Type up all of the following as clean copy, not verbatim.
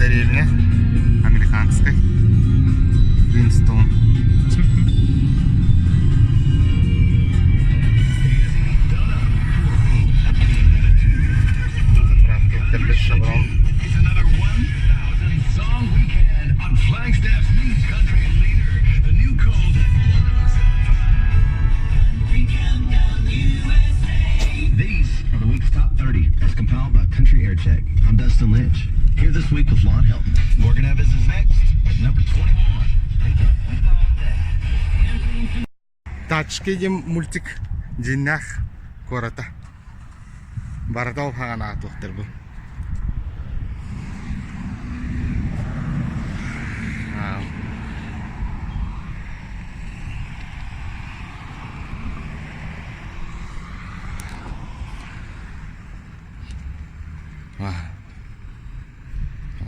Дэриэбинэ американскай Гринстоун. Заправка Шеврон. These are the week's top 30 as compiled by Country Air Check. I'm Dustin Lynch, here this week with Lon Helton. Morgan Evans is next at number 21. Тачки диэн мультик дьиҥнээх куората. Барыта ол хаҥан аатылыктар бу.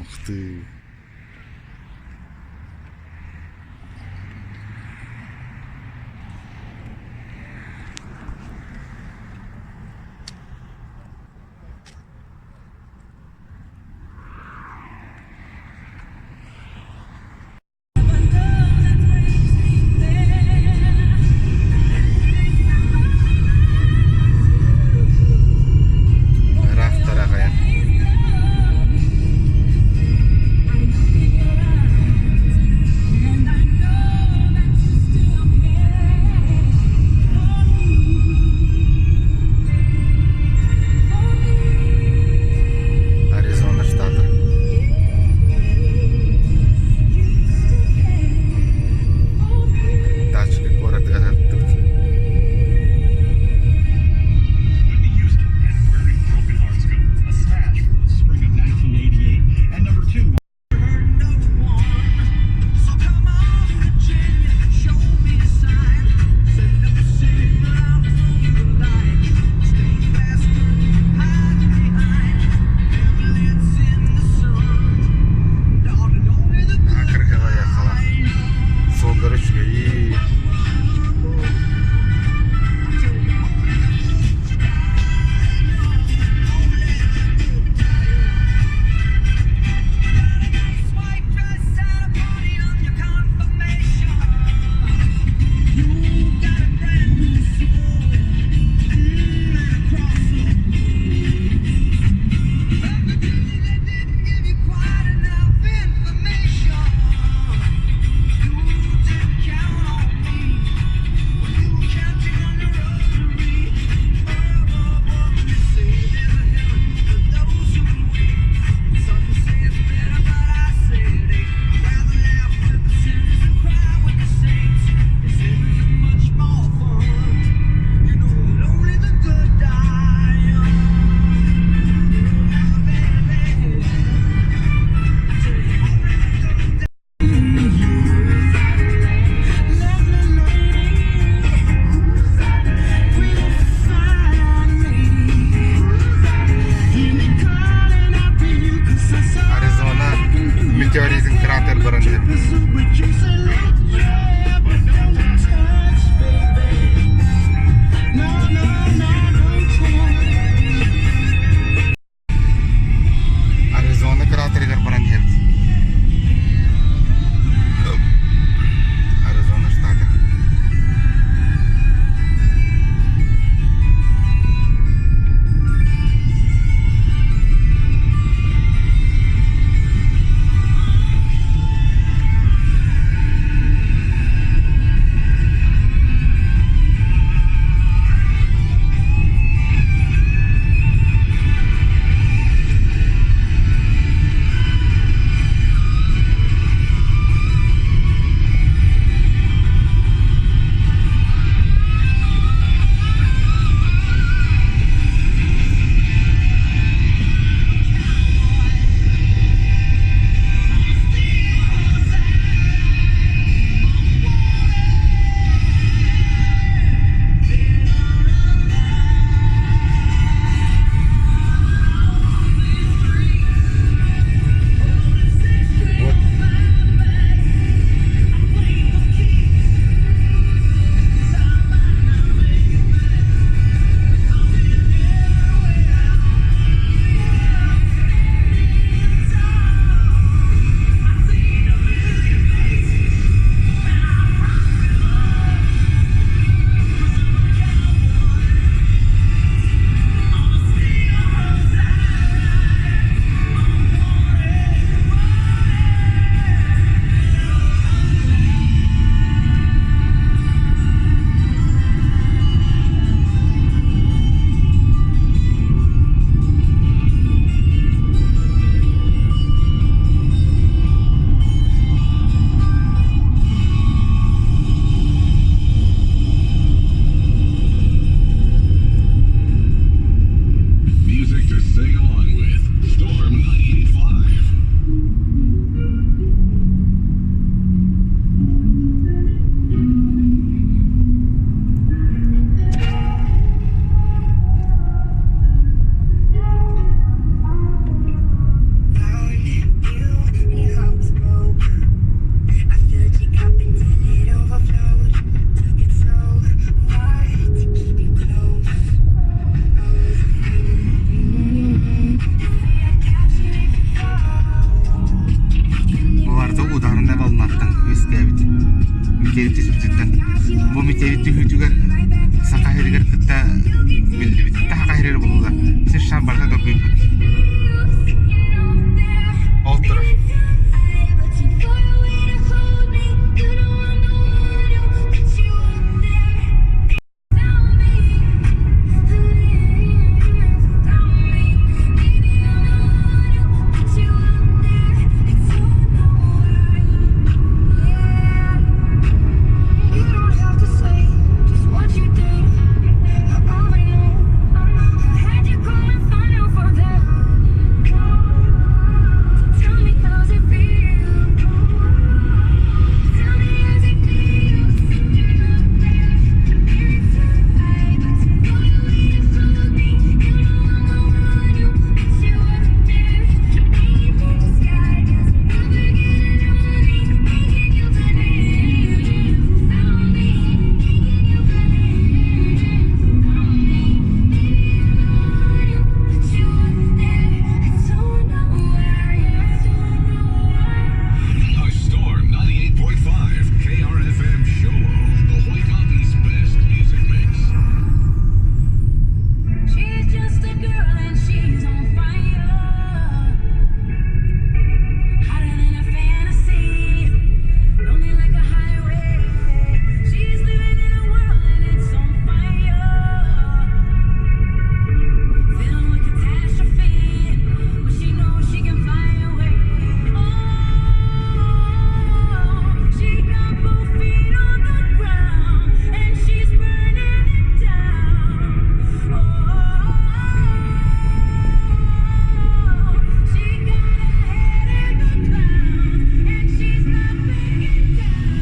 Ух ты. Ыраахтар аҕайан. Аризона штата. Тачка куоратыгар сырыттыбыт. Whitney Houston and Where Do Broken Hearts Go? A smash from the spring of 1988. And number two. Наһаа кыргыһа Суоллара үчүгэйий. Аризона метеоритын кратер баран иһэр. Аризона кратерыгар баран иһэбит. Аризона штата. Метеорит түспүтүттэн. Бу метеорит түһүүтүгэр Саха сиригэр кытта биллибит. Саха сиригэр булла. Сир шар барыта доргуйбут. Ол турар. A Storm 98.5 KRFM Show, the White Mountains best music mix. She's just a girl and she's on fire. Hotter than a fantasy, lonely like a highway. She's living in a world and it's on fire. Filled with catastrophe, but she knows she can fly away. Oh, she got both feet on the ground and she's burning it down. Oh, she got her head in the clouds and she's not backing down.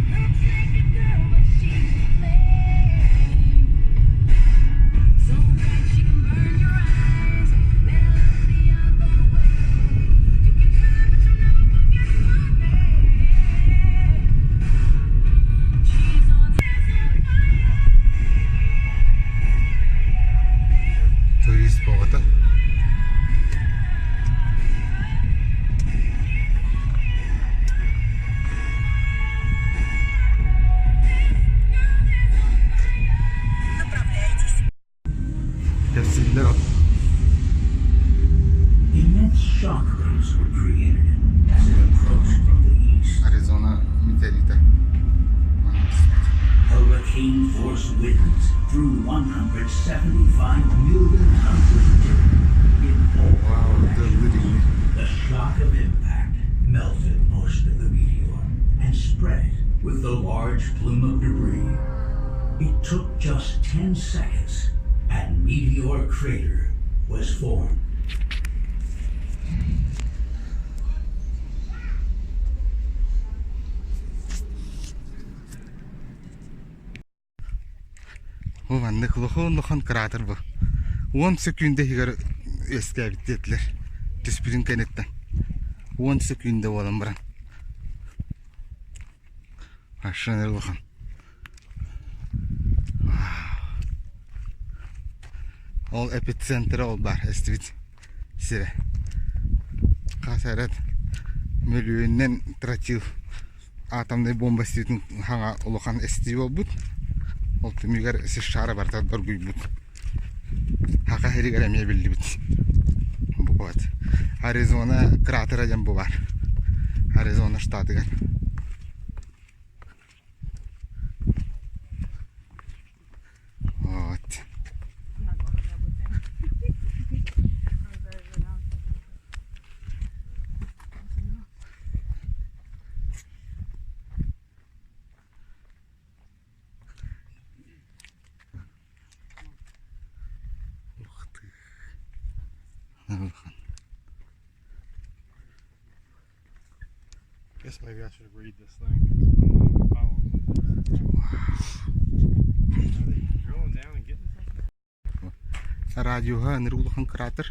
Looks like a girl, but she's a flame. So bright she can burn your eyes. Better look the other way. You can try, but you'll never forget my name. She's on fire. Турист бөҕөтө. Кэпсииллэр Immense shock waves were created as it approached from the east. Аризона метеорита. Hurricane force winds threw 175 million tons of material in all Wow, directions. The shock of impact melted most of the meteor and spread it with the large plume of debris. It took just 10 seconds and Meteor Crater was formed. Бу маннык улахан-улахан кратер бу. Уон сөкүүндэ иһигэр үөскээбит диэтилэр. Түспүтүн кэнниттэн. Уон сөкүүндэ буолан баран. Машина улахан. Ол эпицентр ол бар эстибит сирэ. Хас эрэ мөлүйүөнүнэн тротил атомнай бомба эстиитин хаҥа улахан эстии буолбут. Ол түмүгэр США барыта доргуйбут. Саха сиригэр эмиэ биллибит. Вот. Аризона кратера диэн бу баар. Аризона штатыгар. Вот. Ух ты. Guess maybe I should read this thing. 'Cause I'm not following this. Are they drilling down and getting something? Радиоһа ынырык улахан кратер.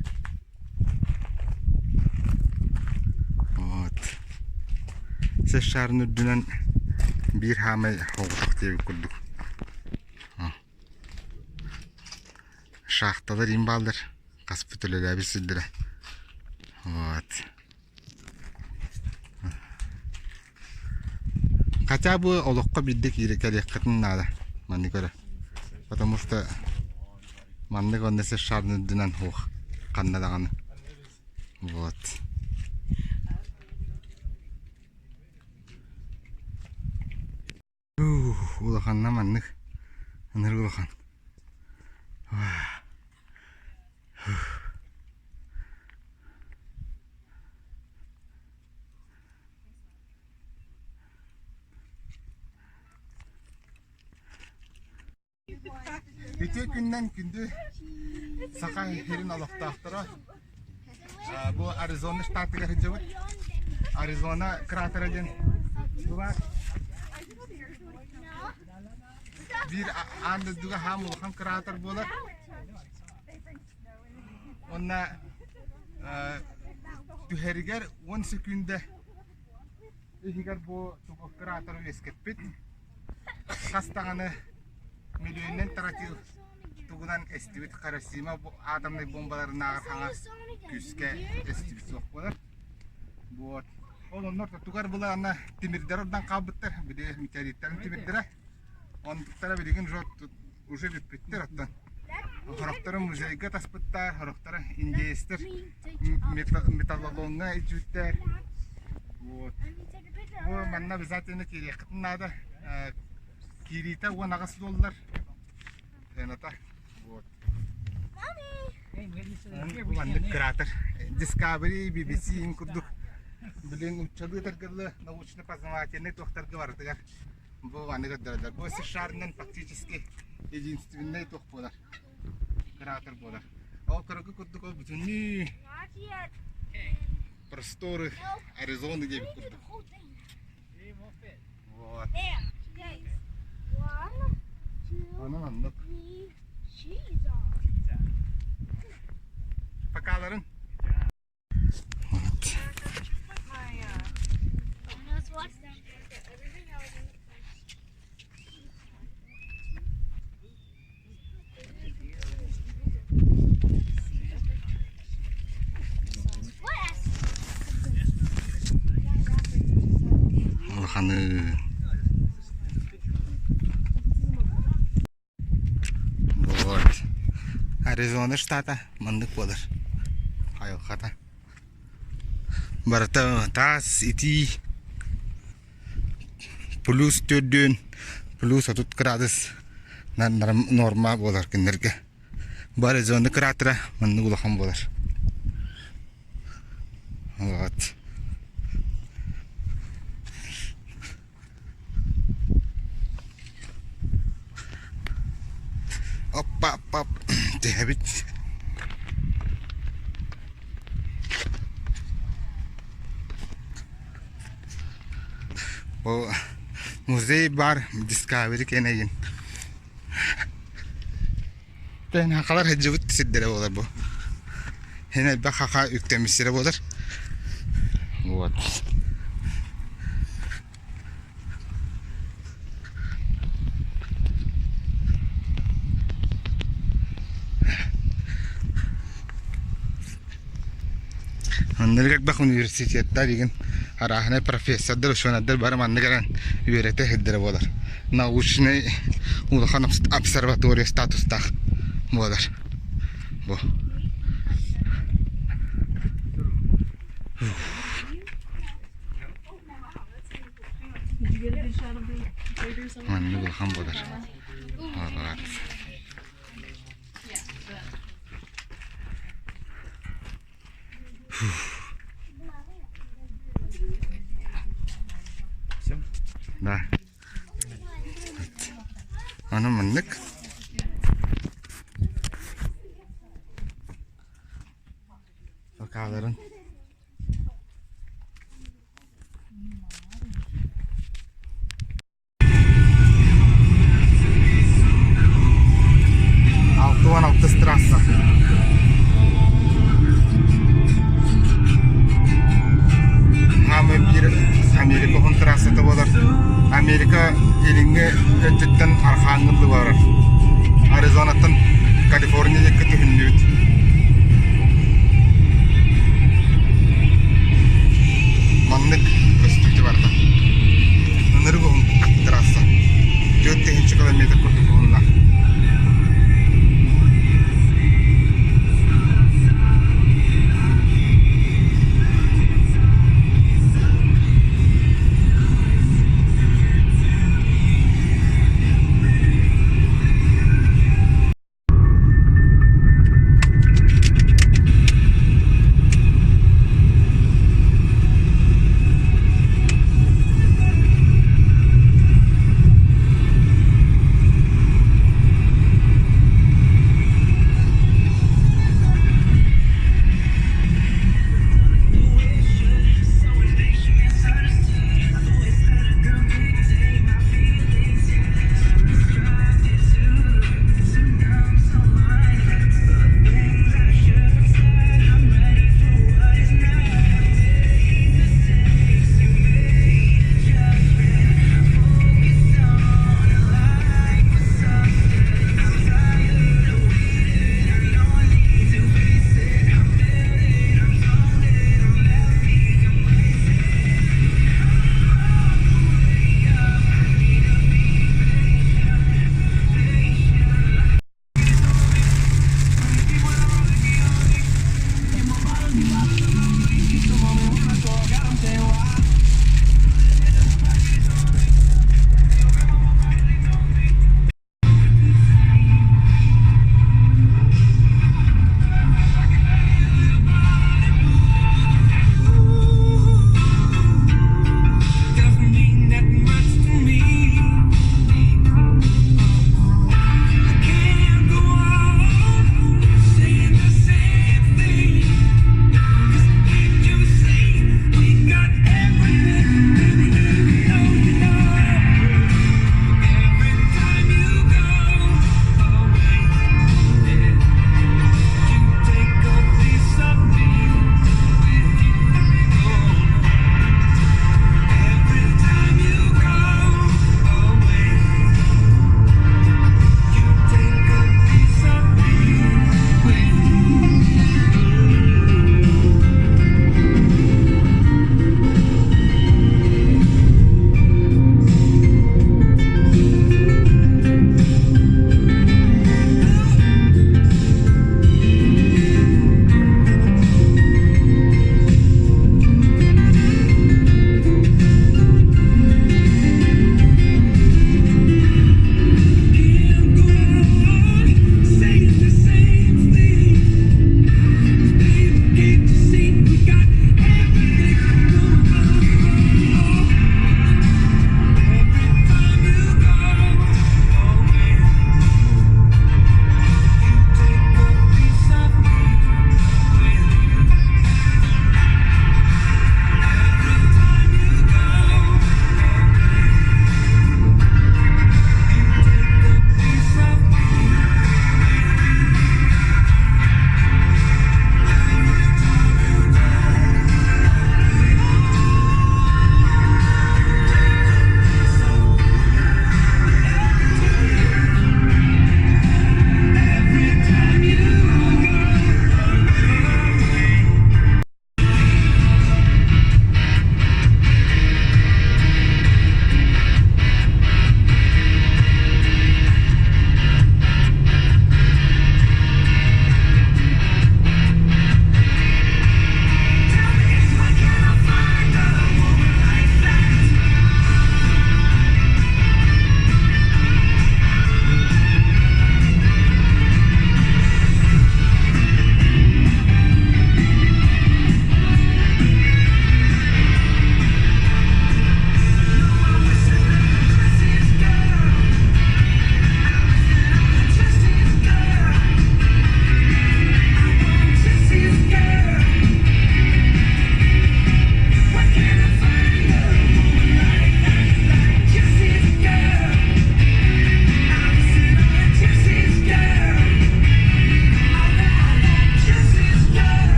Вот. Сир шаарын үрдүнэн биир хаамай оҕотох диэбит курдук. Шахталар им бааллар. Хаспыт үлэлээбит сирдэрэ. Вот. Хотя бы олоххо биирдэ киирэ кэлиэххитин наада маннык эрэ. Потому что маннык онно сир шарын үрдүнэн суох ханна даҕаны. Вот. Улаханна маннык ынырык улахан. Үтүө күннэн күндү Саха сирин олохтоохторо. Бу Аризона штатыгар сылдьабыт. Аризона кратера диэн бу баар. Биир аан дойдуга хаам улахан кратер буолар. Уонна түһэригэр 10 секүндэ иһигэр бу тугу кратер үөскэппит. Хас даҕаны миллионунан тротил тугунан эстибит Хиросима атомнай бомбаларынааҕар хаҥас күүскэ эстибит суох буолар. Вот. Ол онно ортотугар былаана тимирдэр ордон хаалбыттар, били метеориттарын тимирдэрэ. Онтуктара билигин уже бүппүттэр оттон. Сорохторо музейга таспыттар, сорохторо индеецтэр металлоломҥа илдьибиттэр. Вот. Бу манна обязательно киириэххитин наада. Киириитэ 18 доллар. Сыаната. Вот. Бу маннык кратер. Discovery, BBC им курдук билин уччалыы таргылы научно-познавательный туохтарга барытыгар бу маннык көрдөрөллөр. Бу США-нан фактически единственный туох буолар. Кратер буолар. Ол көрөргө курдук ол бүтүннүү просторы Аризоны диэбит курдук. Вот. Онон оннук. Покаларын. Вот. Улаханы Вот. Аризона штата маннык буолар. Айылҕата. Барыта таас итии плюс төрдүөн плюс 30 градус норма буолар кинилэргэ. Бу Аризона кратера маннык улахан буолар. Вот. Оппа-оппа түһэбит. Бу музей бар Discovery кэнэйин. Тэн хахалар сылдьыбыт сирдэрэ буолар бу. Һин элбэх хаха үктэммит сирэ буолар. Вот. Маннык элбэх университеттар игин арааһынай профессордар, учуонайдар бары маннык эрэн үөрэтэ сылдьара буолар. Научнай улахан обсерватория статустаах буолар. Бу. Маннык улахан буолар. Вот. Да. Аны маннык. Сакааларын 66 трасса. Америка илиҥҥи өттүттэн архаангыллыы барар. Аризонаттан Калифорния диэки түһүннүбүт. Маннык көстүүтэ барда. Ынырык уһун трасса. 4000 километр курдук уһуннаах.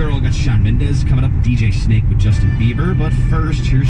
Girl got Shawn Mendes coming up, DJ Snake with Justin Bieber. But first, here's.